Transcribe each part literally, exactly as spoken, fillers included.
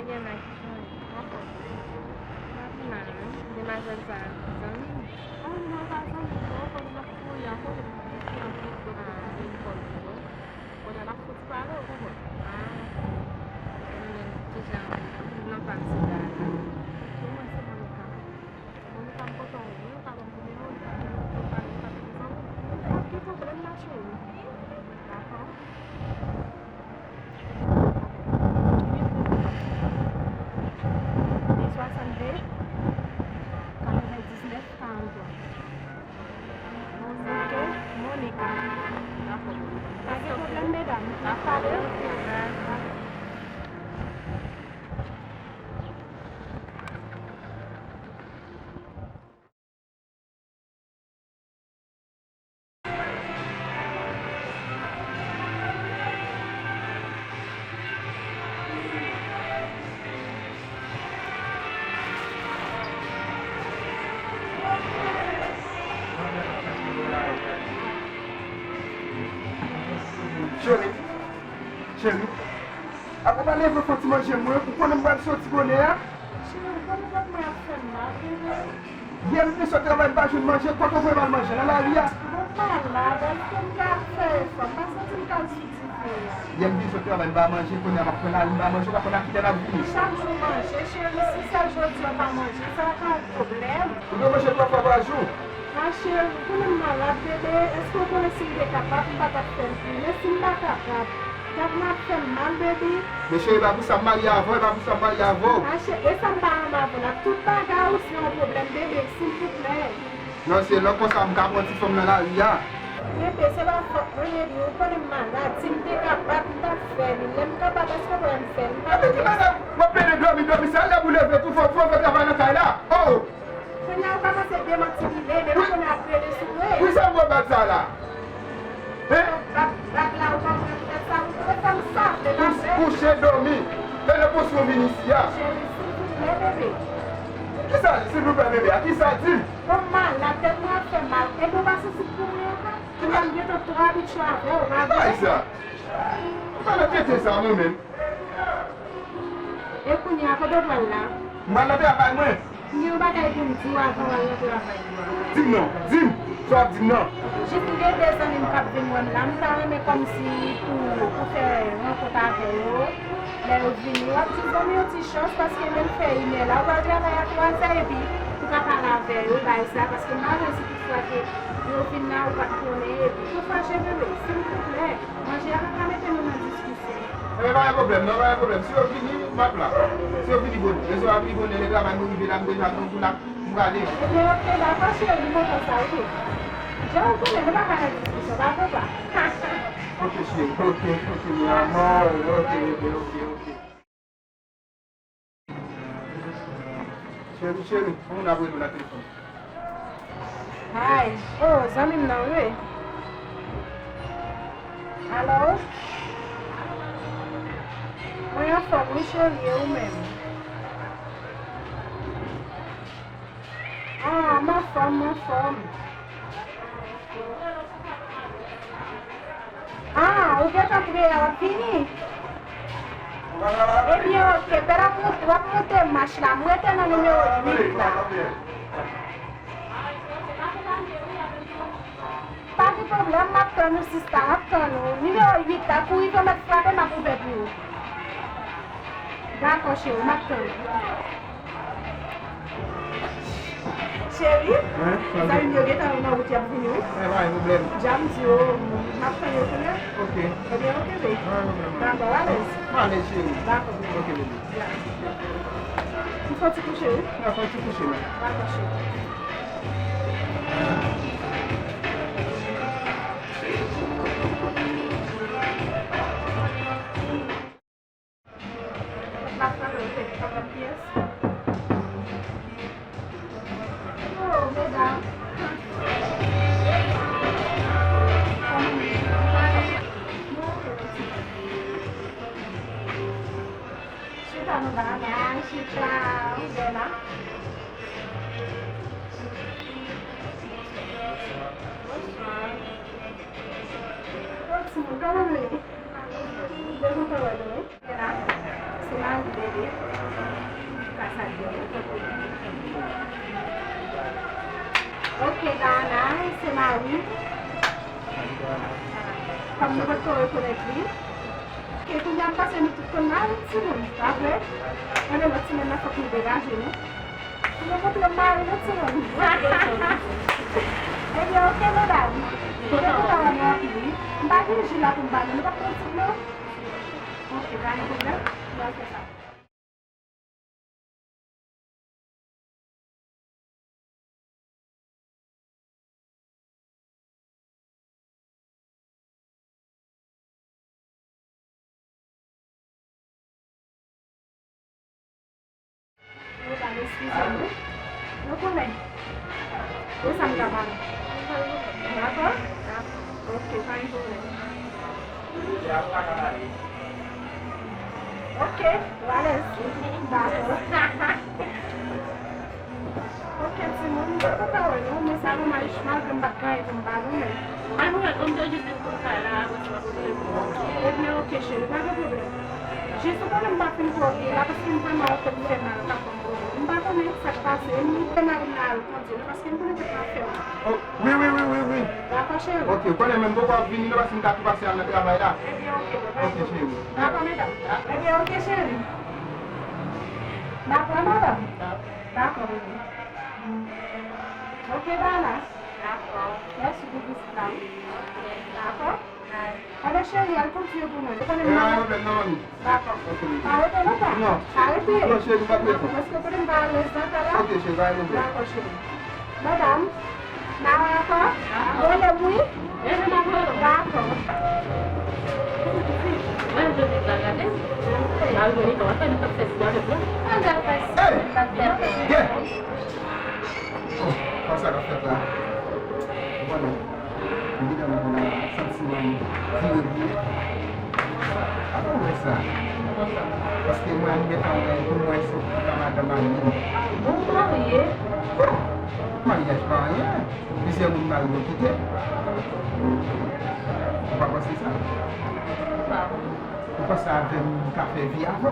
Byen, Mike, kijan w ye? Anfòm. M pa pi mal, non. Demwazèl sa a, zanmi m? Ah, non, pa zanmi m, non, konnen n ap kouri a kote m, kote m, kote m, kote m, kote m, kote m, kote m. Kounye a n ap fouti pale, ou konprann? Ah, ok. Mwen menm, kijan, non pa m se Dara. Ok, mwen se Monica. Monica, m kontan w wi, ou ka ban m nimewo w, ou ka pale, ou ka pale, ou ka pale. Ok, pa gen pwoblèm, ma chérie. Dakò. Swasannde, katrevendiznèf, karanntwa. Ok, Monica. Pa gen pwoblèm, medam. N ap pale. Cheri, cheri, apa w pa leve fè yon ti manje mwen, ou konnen m pral soti bonè a? Cheri, ou konnen tèt mwen ap fè m mal, bebe. Yè m vin sot travay, m pa jwenn manje, kote w voye m al manje, nan lari a? Mwen malad, èske m ka fè efò? M pa santi m ka al sou dife a. Yè m vin sot travay, m pa manje, kounye a m ap pran lari, m pa manje, w pa konn a kilè m ap vini. Chak jou manje, cheri, si sèl jodi a w pa manje, sa pa yon pwoblèm. Ou dwe manje twa fwa pa jou. Ma cheri, ou konnen m malad, bebe, èske w konnen si m te kapab, m pa t ap fè l tou, men si m pa kapab, tèt mwen ap fè m mal, bebe. Men cheri, e pa pou sa m marye avè w, e pa pou sa m marye avè w. Ma cheri, e sa m pa renmen avè w la, tout bagay ou se yon pwoblèm, bebe, silvouplè. Non, se lè konsa m ka pran ti fanm nan lari a. Bebe, se pa fòt mwen, bebe, ou konnen m malad, si m te kapab, m t ap fè li, lè m kapab, èske w kwè m fè l? M pa... Epi ki bagay, w ap pede dòmi, dòmi, se lè pou leve tou, fò, fò w fè travay nan kay la. Oh! Kounye a ou kòmanse demanti li, men kounye a ap rele sou mwen. Wi, sa m wè bag sa la. Hein? Bag, bag la ou pa pran poutèt sa, ou te fè m sa, te la fè. Kouche dòmi. Fè nan pòs mwen vin isi a. Cheri, silvouplè, bebe. Kisa, silvouplè, bebe? A kisa di m? Bon, m malad, tèt mwen ap fè m mal. Epi ou pa santi pou mwen ankò? Ki bagay? M gentan twò abitye avè w, pa vre? Bagay sa. Ou pa nan tete sa, mwen menm. E kounye a, kote w pral la? M pral nan travay mwen. M gen yon bagay pou m di w avan w al nan travay ou a. Di m non, di m. Sa w ap di m nan? Jis m gen de zanmi m k ap vin wè m la. M ta renmen kòmsi pou, pou fè rankont avè yo. Lè yo vini, w ap di zanmi yon ti chans, paske lè l fè inè la, ou pral travay a twazè, epi ou ka pale avè yo, bay sa, paske m pa vle si toutfwa ke yo vin la, ou pa t konnen, epi ou fache, bebe, silvouplè. Manje a pa ka mete nou nan diskisyon. Enben, pa gen pwoblèm, non, pa gen pwoblèm. Si yo vini, m ap la. Si yo vini bonè. Lè yo vini bonè, lè travay mwen rive la, m deja grangou la, m prale. Enben, oke, dakò, cheri, m kontan sa, oke. Jan ou konnen, nou pa ka nan diskisyon, pa vre, pa? Oke, cheri, oke, oke, mi amor, oke, bebe, oke, oke. Cheri, cheri, yon moun ap rele w nan telefòn. Hi. Oh, zanmi m nan, wi. Alo? Mwen anfòm, wi, cheri, e ou menm? Ah, m anfòm, m anfòm. Ah, ou gentan prè a, w ap vini? Ebyen, oke, pè, w ap moute, w ap moute mach la. M rete nan nimewo uit la. Pa gen pwoblèm, m ap tann ou, sista, m ap tann ou. Nimewo uit la, kou rive w mèt frape, m ap ouvè pou ou. Dakò, cheri, m ap tann ou. Cheri, zanmi m yo gentan nan wout, y ap vini, wi. Eh, pa gen pwoblèm. Dja m di yo, m ap tann yo kounye a. Ok. Ebyen, ok, baby. Pa gen pwoblèm. Dakò, w alèz? M alèz, cheri. Dakò, baby. Ok, baby. Ya. M fè yon ti kouche, wi. Nan fè yon ti kouche, men. Dakò, cheri. Chita nou la, la, chita. Ki bèl la. Bonswa. Bon, timoun, kòman nou ye? Byen kontan wè nou, wi. Se Ok, Dana, se mari. Kòm nou potko rekonèt li. Ok, kounye a m panse nou tout konn mari timoun, pa vre? Anben, lòt semèn nan fòk nou degaje nou. Nou kontre mari nou timoun. Ebyen, ok, medam. Mwen kontan wè nou anpil, wi. M pa gen ji la pou m ba nou. Nou p ap pran ti dlo? Ok, pa gen pwoblèm. Nou al fè sa. Medam, eskize nou. Nou konnen de sa m ta pale. Dakò? Ok, pa gen pwoblèm. Ok, ou alèz. Dakò. Ok, timoun, m pa kontan wè nou, men se domaj, malgre m pa t gen anyen pou m ba nou, men. Ay, mwen, m te jis vin pou kay la, apre sa, pa pwoblèm. Ebyen, ok, cheri, pa gen pwoblèm. Jis ou konnen m pa fin twò byen la, paske m vrèman yon tèt fè mal, k ap ban m pwoblèm. M pa konnen sa k pase, m fè mari m la al kondwi, non, paske m konnen tèt la fè mal. Oh, wi, wi, wi, wi, wi. Dakò, cheri. Ok, ou konnen menm poko ap vini, non, paske m ka tou pase al nan travay la. Ebyen, ok, pa gen pwoblèm. Ok, cheri. Dakò, medam. Ebyen, ok, cheri. Dakò, madanm. Dakò, bebe. Ok, Dana. Dakò. Mèsi pou vizit la, wi. Dakò. Anben, cheri, al kontinye pou mwen. Ou konnen m nan. Dakò. Pa rete lontan. Non. Pa rete. Non, cheri, m p ap rete. Paske ou konnen m pa alèz nan kay la. Ok, cheri, pa gen pwoblèm. Dakò, cheri. Medam, n a wè ankò. Bon, lè m wi. Dakò. Hey! Gen! Oh, konsa k ap fèt la. Ou konnen, evidaman, kounye a santiman m vire vire. Apa w wè sa? Paske mwen, m gentan wè pou mwen se pou ta madanm a li. Bon, marye. Bon, maryaj pa anyen. Plizyè moun mari yo kite. Ou pa panse sa? Ou panse avè m, m ka fè vi avè w?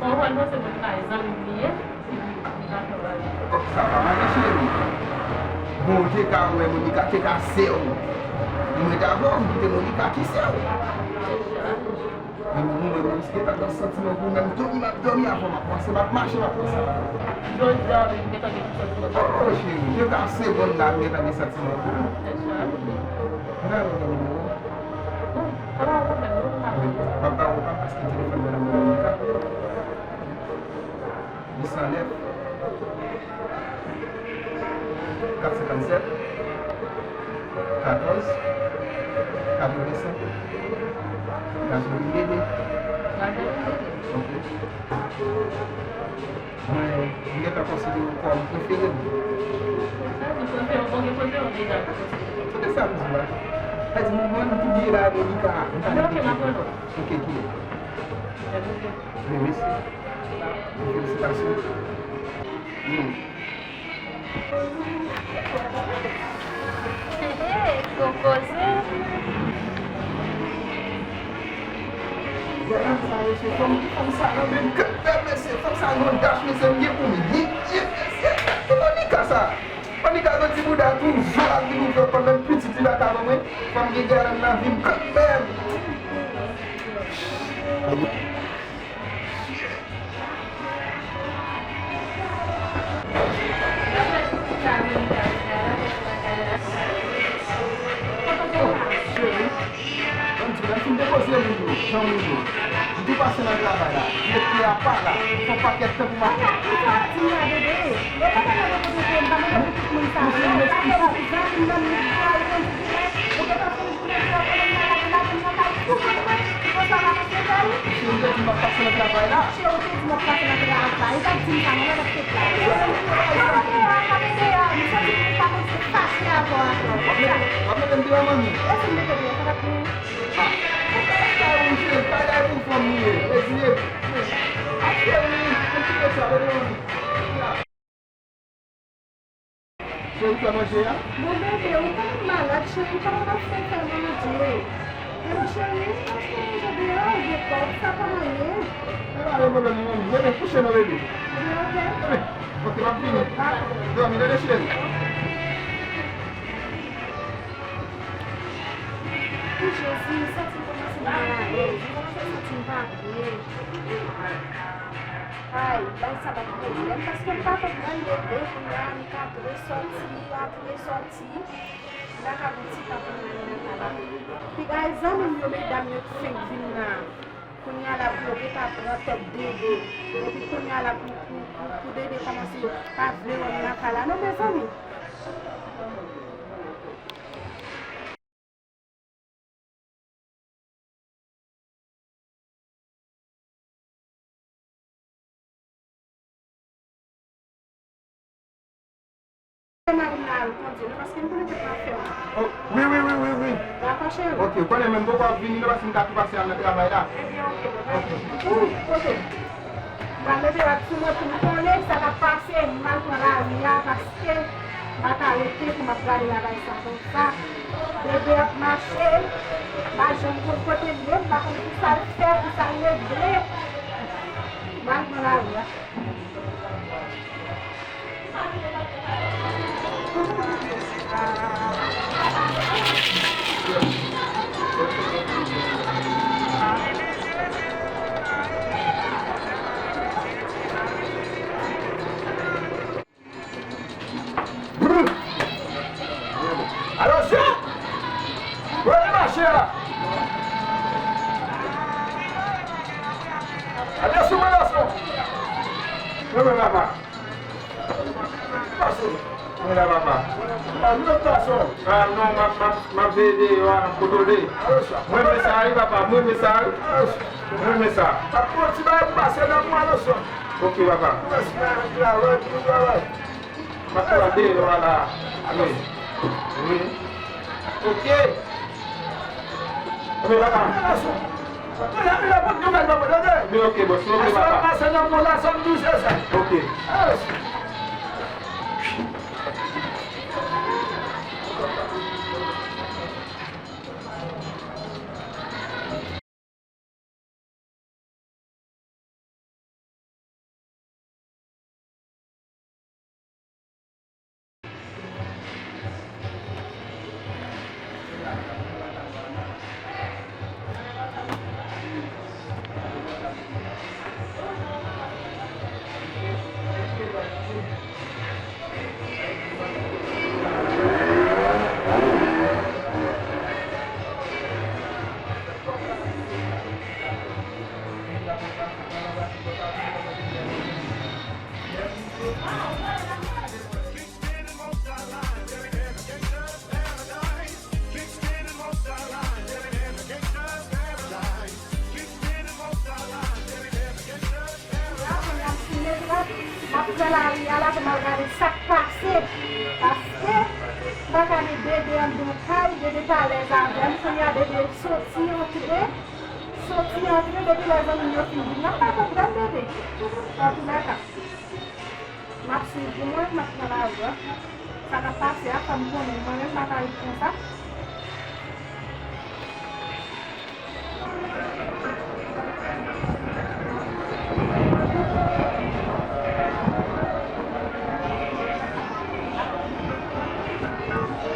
Bon, ou pral panse Monica e zanmi m li ye, si li pa fè bagay. Sa pa male, cheri. Bon, ou te ka wè Monica te ka sè w. M ret avè w, m kite Monica ki sè w. Men mwen, mwen, mwen, m gentan gen santiman pou mwen, m dòmi, m ap dòmi avè w, m ap panse, m ap mache, m ap panse. Jodi a menm, m gentan gen santiman. Oh, cheri, te ka segonn la, m gentan gen santiman pou ou. Mwen al wè nimewo w. Bon, pa gen pwoblèm, non, pa gen pwoblèm. M ap ba ou pa paske telefòn nan nan men Monica. Uit san nèf, kat senkann sèt, katòz, katrevensenk. Gazouline Dede. Gazouline Dede. Ok. Mwen, m gentan konsidere w kòm prefere m. Sa di prefere, bon, gen prefere w deja. Tande sa m di la. Sa di, mwen, m pibliye la, Monica, m pa gen prefere. Ok, kilè? Lè m ap fè. Men mèsi. Felisitasyon. Hmm. Hey, gwo koze. Gade sa, mesye, fanm, fanm sa nan men gad, mesye, fanm sa nan dach, mesye, m gen pou m yik, yik, mesye. Ki Monica sa? Monica gen ti bouda toujou ap vin ouvè pòt, menm pitit li pa ka ban mwen. Fanm gen gade nan vi m kanmenm. Cheri, ban m di w, lè m fin depoze moun yo, jan moun yo, m tou pase nan travay la, direktè a pa la, fè yon pakèt tan pou m ap. Kisa w ap di m la, bebe? Yo pa ta mande pou nou, m pa mande pou tout moun sa. Ou se yon zanmi m nan, m pral konn di, ou gentan fin jounen, ou konnen m nan lari, lari m nan kay, ou konn mwen, ou konn sa m ap fè. Cheri, m te di m ap pase nan travay la. Cheri, ou te di m ap pase nan travay. Ou pa t di m sa, non, lè n ap fè travay. Ou pa t deyò, ou pa t deyò. M santi m pa konn se fache avè w ankò. W ap mete, w ap mete m deyò, manmi? E si m mete w deyò, sa t ap gen? Ah, ou pa ka ou, cheri, pa gade pou fanm li ye. Reziye. Ah, cheri, m kite sa, mete manmi. Cheri, fè manje a. Bon, bebe, ou pa malad, cheri, kòman w ap fè fè manje? Cheri, achte manje deyò, ou gen kòb, sa pa manyen. E pa gen pwoblèm non, manmi. Bebe, kouche non, bebe. Bebe, ok. Bebe, ok, m ap vini. Dakò. Dòmi, tande, cheri. Wi, Jezi, m santi m kòmanse malalèz. M kòmanse santi m pa byen. Ay, bagay sa ba m pwoblèm, paske m pa konprann bebe, kounye a, m ka antre sòti, antre sòti. M pa ka gon ti tan pou m ale nan kay la. Piga e zanmi m yo, medam yo ki fenk vin la. Kounye a la pou yo gentan pran tèt Dede. Epi kounye a la pou, pou, pou, pou Dede kòmanse pa vle wè m nan kay la non, mezanmi. Fè mari m nan al kondui nou, paske m konnen tout m ap fè m. Oh, wi, wi, wi, wi, wi. Dakò, cheri. Ok, ou konnen menm poko ap vini non, paske m ka tou pase al nan travay la. Ebyen, ok, baba. Ok. Ou, kote? M pral mete rad sou mwen pou m konnen sa k ap pase, m al pran lari a, paske m pa ka rete pou m ap gade bagay sa konsa. Bebe ap mache, m pa janm konn kote l ye, m pa konn kisa l fè, kisa l regle. M al pran lari a. Alò, jan! Wè li mache a! Atè sou mwen, gason! Mwen, mwen, papa. Pase. Mwen la, papa. Pa nou lòt gason. Ah, non, m ap, m ap, m ap veye deyò a, m ap kontwole. Alò, sa. Mwen renmen sa, wi, papa. Mwen renmen sa, wi. Alò, sa. Mwen renmen sa. Pa pran ti bagay pou pase nan mwen, alò, sa. Ok, papa. Mwen renmen travay, pou travay. M ap tou ap deyò a la. Wi. Wi. Ok. Wi, papa. Mwen la, mwen la, mwen la, mwen la, mwen la, mwen la, mwen la, mwen la. Wi, ok, bòs. Ok, papa. Aswè, pase nan mwen la, sa m di w se sa. Ok. Yes. Kounye a, kounye a, m fin mete rad, m ap pran lari a la pou m al gade sa k pase. Paske, m pa ka gen Dede anndan kay, Dede pa alèz avè m. Kounye a, Dede soti antre, soti antre, depi lè zanmi m yo fin vin la, m pa konprann Dede. Antoulèka, m ap swiv pou mwen, m ap pran lari a. Sa k ap pase a, fò m konnen, mwen menm m pa ka ret konsa.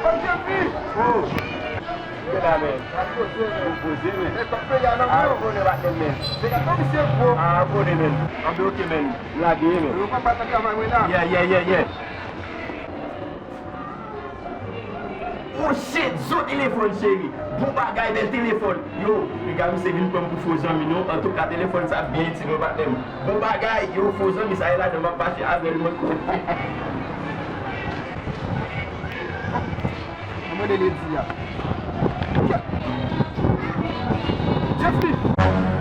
Ô, Jeffrey! Oh! Mwen la, men. Ou poze, men. E kòk peyi a nan men w. Ah, ou konnen batèm, men. Se gade misye gwo. Ah, ou konnen, men. Anben, ok, men. M lage, men. Yo pa bat nan travay mwen la. Yeah, yeah, yeah, yeah. Oh shit, zo telefòn, cheri. Bon bagay, bèl telefòn. Yo, piga misye vin pran m pou fo zanmi non. Antouka, telefòn sa byen itil mwen, patnè m. Bon bagay, yo, fo zanmi sa, e ladan m ap mache avè l mwen. Mwen mande Lady a. Jeffrey!